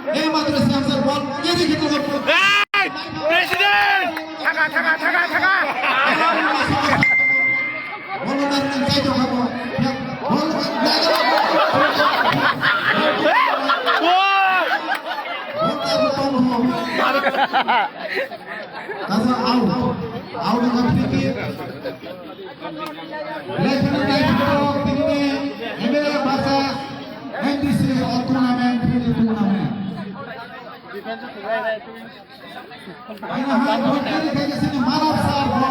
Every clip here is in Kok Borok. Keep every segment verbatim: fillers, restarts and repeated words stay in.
Ei matro siyam sar bol kiri kiri. Hey! President! Thaka, thaka, thaka, thaka! Bol dar nang sai to khabo. Bol. Wow! Bol ta to tong ho. Kasa out. Out ka free kick. Referee naitugwi tini M L A versus M D C o tournament, friendly tournament. Aina hai, bol kiri khaikhe sini Manav sir bo.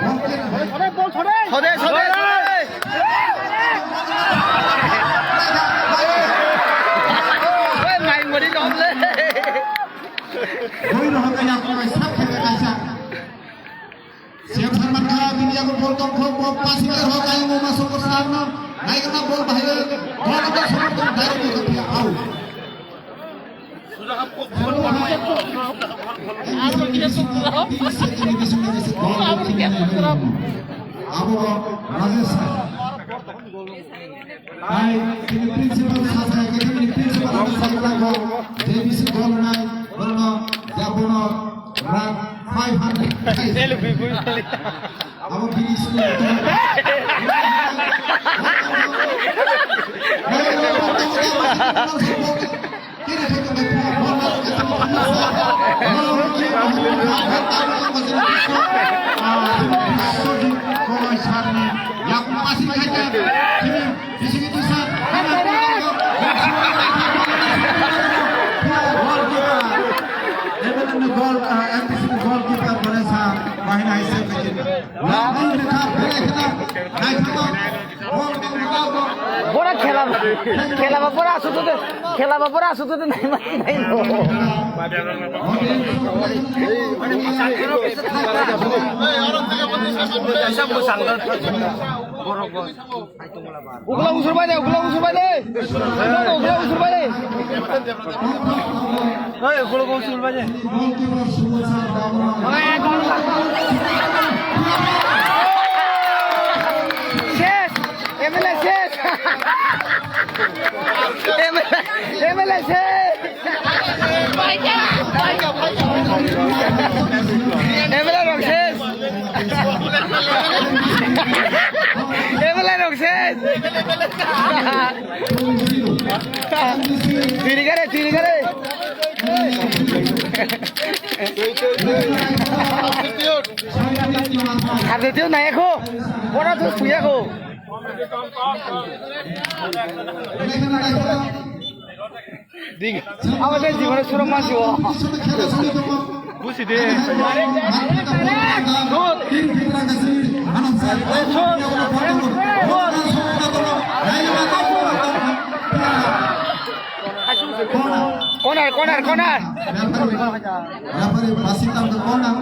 Bol kiri khai. Chode, chode, chode. Oi, mai mori dom le. Boi rohor kaya koi sab khaikhe kaisa. Siam Sarman kha, bini yago bol tong khok, bo passing le rok, ayung Uma Songkor Sarno, naikna bol bahai, bol tong khok, tong direct bol tong out. Abo Rajesh. Hai, tini principal saja, tini principal ang saja ko, J B C gol nai, bono, ya bono, rang five hundred. Abo bini sini. Goalkeeper, M L A ni goal, ah, M D C ni goalkeeper Vanessa, bahina hai save khaidi. Bora khela, khela ba bora asutu de, khela ba bora asutu de nai ma nai no. Ugla usur bai de, ugla usur bai de. Ugla usur bai de. Hey, ugla usur bai de. Ses, M L A ses. M L A, M L A ses. M L A rok ses. M L A rok ses. Tiri kare, tiri kare. Substitute nai ko. Pora tu suya ko. Dik. Abo de jibone surok masibo. Busi de. Corner, corner, corner. Referee passing down the corner.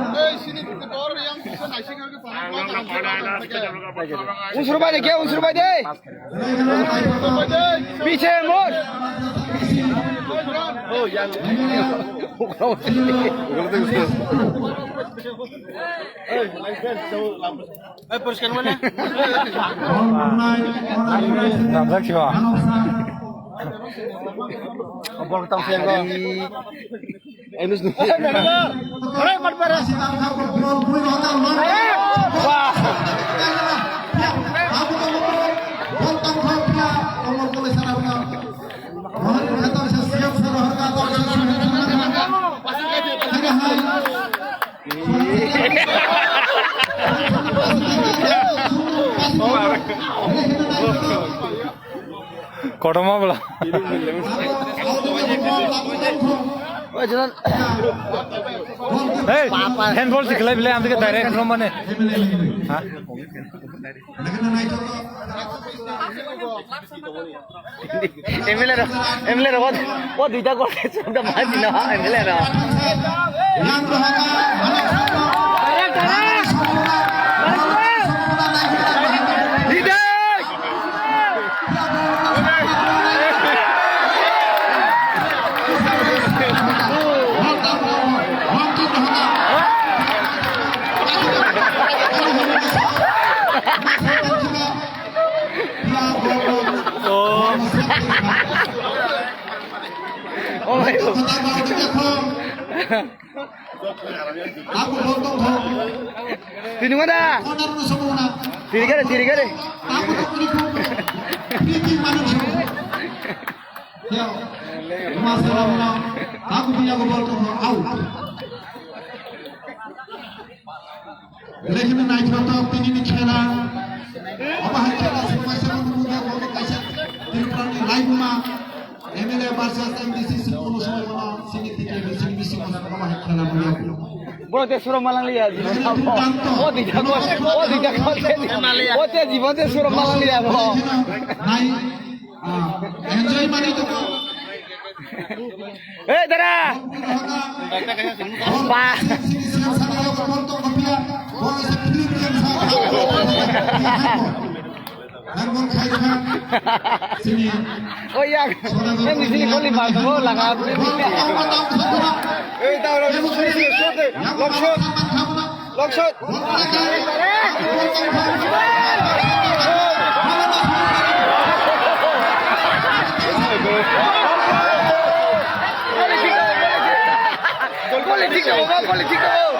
Unsur bai de, ke unsur bai de. Piche mor. Namjak siwa. Bol tang siang ko. Enus nu. Hore matpara. Wah. Kotorma bwla. Hey, handball se khlai bwle, ang direct from mane. Ha? M L A rok, M L A rok, o, o duita gol khe chwng da ma dino, M L A rok. Oh my God. Tini mana? Tiri kare, tiri kare. Belai kheno naithotok tini ni khela. Obo hai khela se kaisa bo nukgo, obo kaisa Tripura ni laibuma M L A versus M D C si kono somoi bono sini tike sini bisingo obo hai khela nukgo. Bo te suro malang liya. O dita ko, o dita ko te, o te jibon te suro malang liya bo. Nai, ah, enjoy mani to. Hey, dara! Ba! Oh, ya. Ini sini kau lima tu lah, nggak boleh. Hey, tahu, tahu. Long shot. Long shot. Politik dong, Baba, politik dong.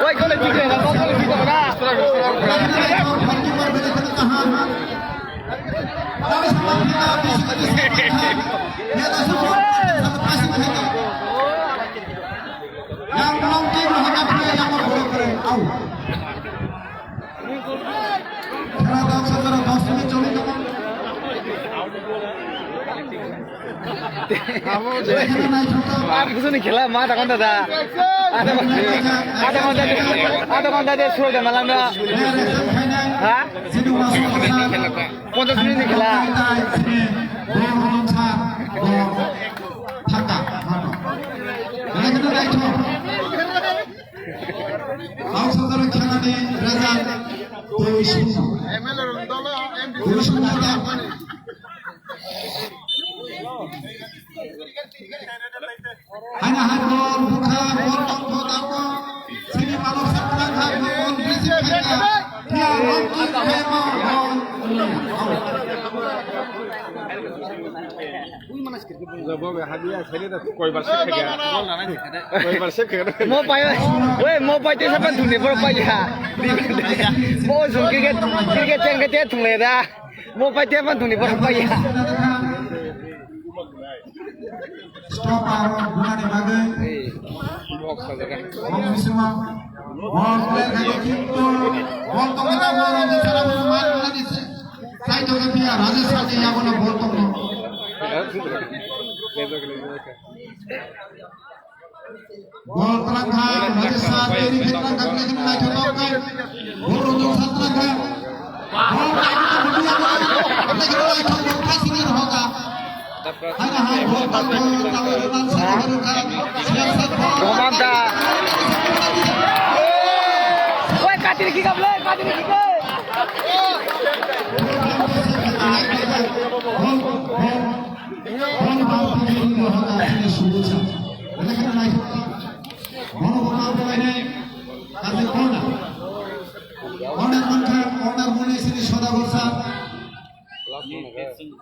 Woi, politik dong, Baba, politik dong, Baba. Yang long time lo haka pura yang mau boleh pura. Au. Khela dok sotoro dos minute choli tongo. Ar kusu ni khela ma ta konta da. Ada ada konta ada konta de suro de malam da. Ha? Sini masuk ke sana. Ponchas minute ni khela. Thaka, mano. Belai kheno naithok. Kok Sotoro khelani result dui shunyo. Dui shunyo ta. Haina hai bol bukha, bol tongtho tamo. Sini balok sakna kha, bol bisi kha. Dia bol kha ma bol. Bobe hadiya sele da koibar se khega. Koibar se khega. Mo pai, we mo pai te sapan thuni bor pai ya. Mo jung ke ke ke chang ke te thung le da. Mo pai te pan thuni bor pai ya. Stop aro bunani bagwi. Ei, box sajaga. Bol bisima. Bol player khago kintu bol tongkha ta bol rajya sara bol mar nani se. Sai to ke pia rajya sara ke yago na bol tongkha. Bol terangkha, Rajesh Shah, teri khe terangkha, kene kene naithotok khe. Bol rojong sa terangkha. Bol terangkha, bol terangkha, kene kene naithotok khe, senior hoga. Hai na hai, bol terangkha, tawe ronan sa terangkha. Siap sa bol. Roman da. Woi, katiri kikap le, katiri kikap. Bol, bol. Bol, bol, bol, bol, bol, bol, bol, bol. Belai kheno naithok. Bono bo kau belai nai. Kaje corner. Corner mankha, corner mone sini Soda Borsa. Tini, tini,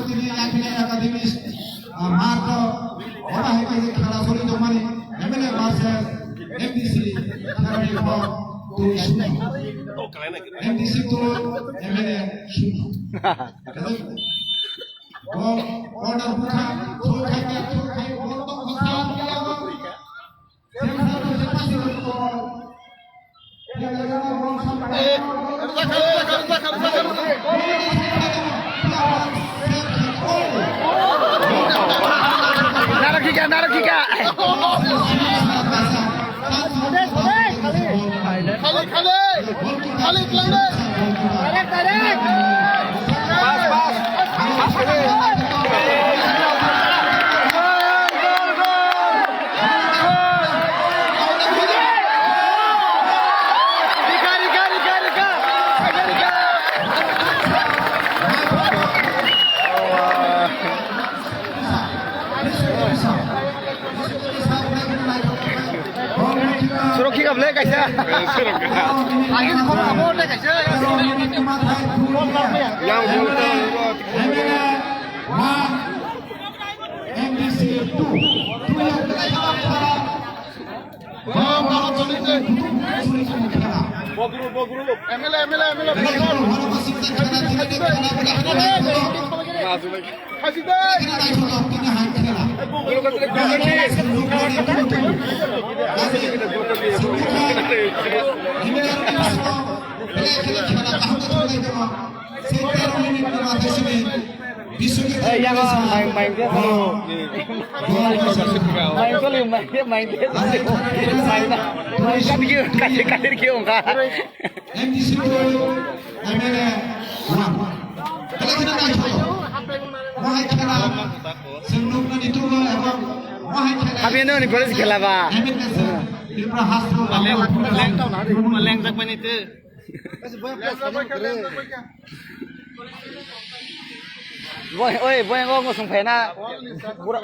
tini, Academy, ah, Marto, oba hai kaje khela soli tongmani, M L A versus M D C, khelani pho, tui shunyo. M D C two, M L A shunyo. Bol, corner bukha, throw khai, throw khai, bol tong bukha, bol tong bukha. Naro kika, naro kika. Khali, khali. Khali, khali. Direct, direct. Pass, pass. Surok Kick up le kaisa. Agin khoro abo le kaisa. Yang bol. M D C two. Two yang kena khara. Bogru, bogru. M L A, M L A, M L A. Eh, yang, oh, main, main dia. Main kali, main dia, main dia. Main, main dia. Main dia, kasih, kasih dia, enggak. M D C two, M L A one. Khela khela naithok. Mohai khela. Chwng nukna ni tubo ebong mohai khela. Abi no ni police khela ba. M L A sir, Tripura House to Leng, leng tau na, leng jak bani te. Boy, oi, boy, ngo, ngo sung phena. Bura.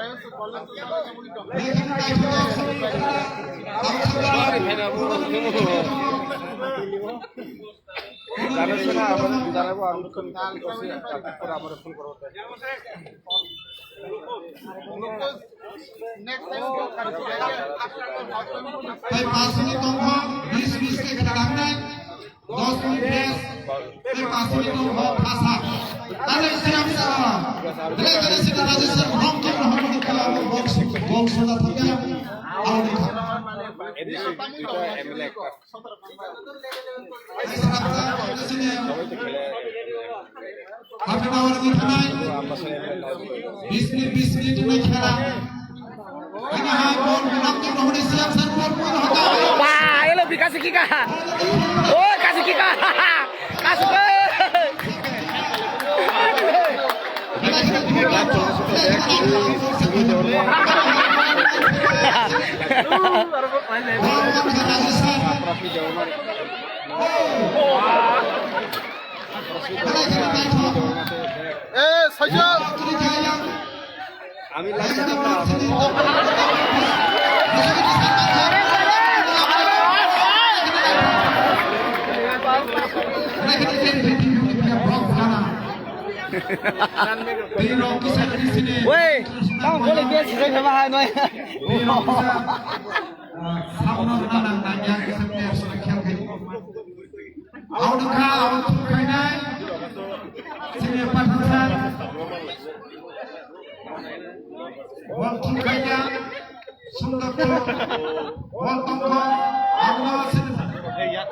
জানাচ্ছে না, আমাদের জানাবো, আমি ফোন করছি, তারপরে আমার ফোন করবো। Tei pass ni tongkho, bis bis khe khna nangnai, dos minute rest, tei pass ni tongkho, khasa. Tale siam sa, tale tale sina raja sa, hom khe hom khe, box, box na thangya, out. Half an hour ni thanai. Bis minute, bis minute ni khela. Ani hai bol, minam tu rohni siam sar bol, bol hota. Wah, elo bi kasi kika. Oh, kasi kika. Kasi. Eh, Sajal. আমি লাইভে দেখলাম। Woi, tamo boleh dia sih saya bahas noi. Sabno nang nang yang kisa player selection. Auto ka, auto khainai. Sini pathan san. Wal thum khainai. Sundar tu. Wal tongkho. Auto sin.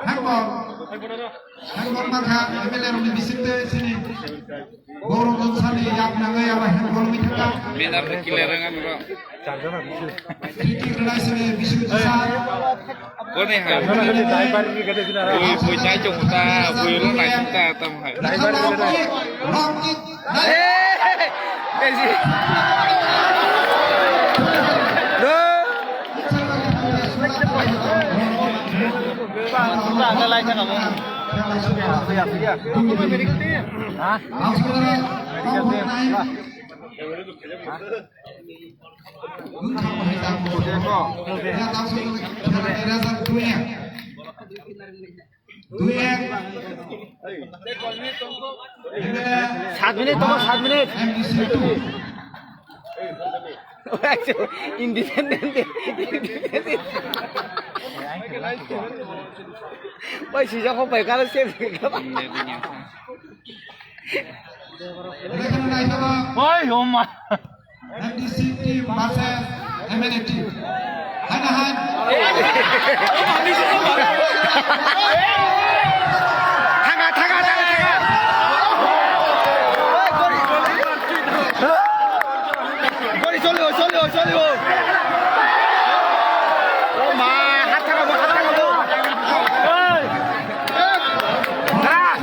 Hangkor. Hangkor makha. M L A roni bisik de sini. Borok rok sani yak nangwi abo handball ni kha. Menar de killer rang ano. Free kick rwnai sini Biswajit Sar. Boni hai. Driver ni gede sini. Bui, bui nai chong ta, bui lo nai chong ta, tam hai. Driver ni gede. Long kick. Eh, eh, eh, si. Do. Ba, ba, ba, lai thang amo. Ha? Sat minute, tamo sat minute. Independent. Bai, sijak kok bai, karo se. Oi, oma. M D C team versus M L A team. Hana han. Thaga, thaga, thaga, thaga. Gori, gori, gori, gori, gori, gori. O ma, hat thaga bo, hat thaga bo. Hey. Ah.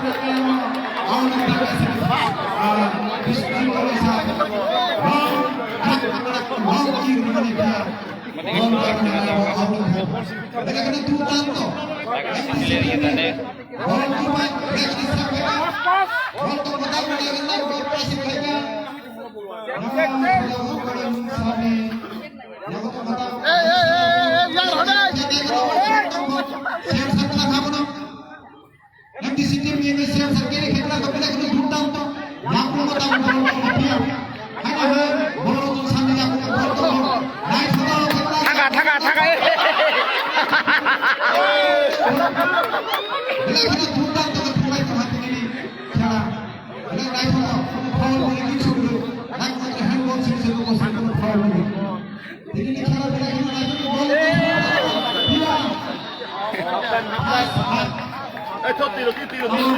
Hey, hey, hey, hey, hey, yaar, hot hai. Belai kheno thumdam tongwi thumlai tongkha tinini khela. Belai naithothok, foul wngwi kichu kwrwi. Nang mantri handball simi se nugo simi foul wngwi. Tinini khela belai kheno naithothok, ball wngwi. Hey, thot tiro, ki tiro, tiro.